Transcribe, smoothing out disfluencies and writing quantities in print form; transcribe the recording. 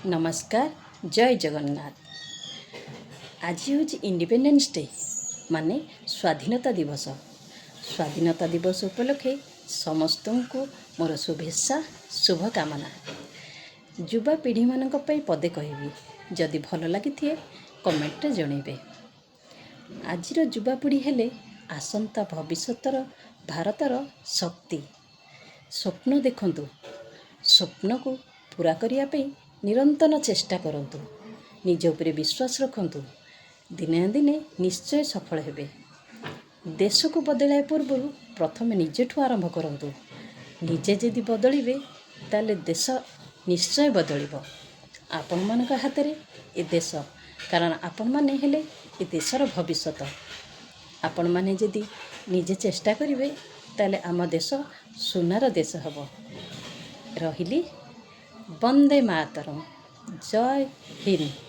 ନମସ୍କାର, ଜୟ ଜଗନ୍ନାଥ। ଆଜି ହେଉଛି ଇଣ୍ଡିପେଣ୍ଡେନ୍ସ ଡେ, ମାନେ ସ୍ୱାଧୀନତା ଦିବସ। ସ୍ୱାଧୀନତା ଦିବସ ଉପଲକ୍ଷେ ସମସ୍ତଙ୍କୁ ମୋର ଶୁଭେଚ୍ଛା, ଶୁଭକାମନା। ଯୁବାପିଢ଼ିମାନଙ୍କ ପାଇଁ ପଦେ କହିବି, ଯଦି ଭଲ ଲାଗିଥିଏ କମେଣ୍ଟରେ ଜଣାଇବେ। ଆଜିର ଯୁବାପିଢ଼ି ହେଲେ ଆସନ୍ତା ଭବିଷ୍ୟତର ଭାରତର ଶକ୍ତି। ସ୍ୱପ୍ନ ଦେଖନ୍ତୁ, ସ୍ୱପ୍ନକୁ ପୂରା କରିବା ପାଇଁ ନିରନ୍ତର ଚେଷ୍ଟା କରନ୍ତୁ, ନିଜ ଉପରେ ବିଶ୍ୱାସ ରଖନ୍ତୁ, ଦିନେ ନା ଦିନେ ନିଶ୍ଚୟ ସଫଳ ହେବେ। ଦେଶକୁ ବଦଳାଇବା ପୂର୍ବରୁ ପ୍ରଥମେ ନିଜଠୁ ଆରମ୍ଭ କରନ୍ତୁ। ନିଜେ ଯଦି ବଦଳିବେ, ତାହେଲେ ଦେଶ ନିଶ୍ଚୟ ବଦଳିବ। ଆପଣମାନଙ୍କ ହାତରେ ଏ ଦେଶ, କାରଣ ଆପଣମାନେ ହେଲେ ଏ ଦେଶର ଭବିଷ୍ୟତ। ଆପଣମାନେ ଯଦି ନିଜେ ଚେଷ୍ଟା କରିବେ, ତାହେଲେ ଆମ ଦେଶ ସୁନାର ଦେଶ ହେବ। ରହିଲି। ବନ୍ଦେ ମାତରମ୍। ଜୟ ହିନ୍ଦ।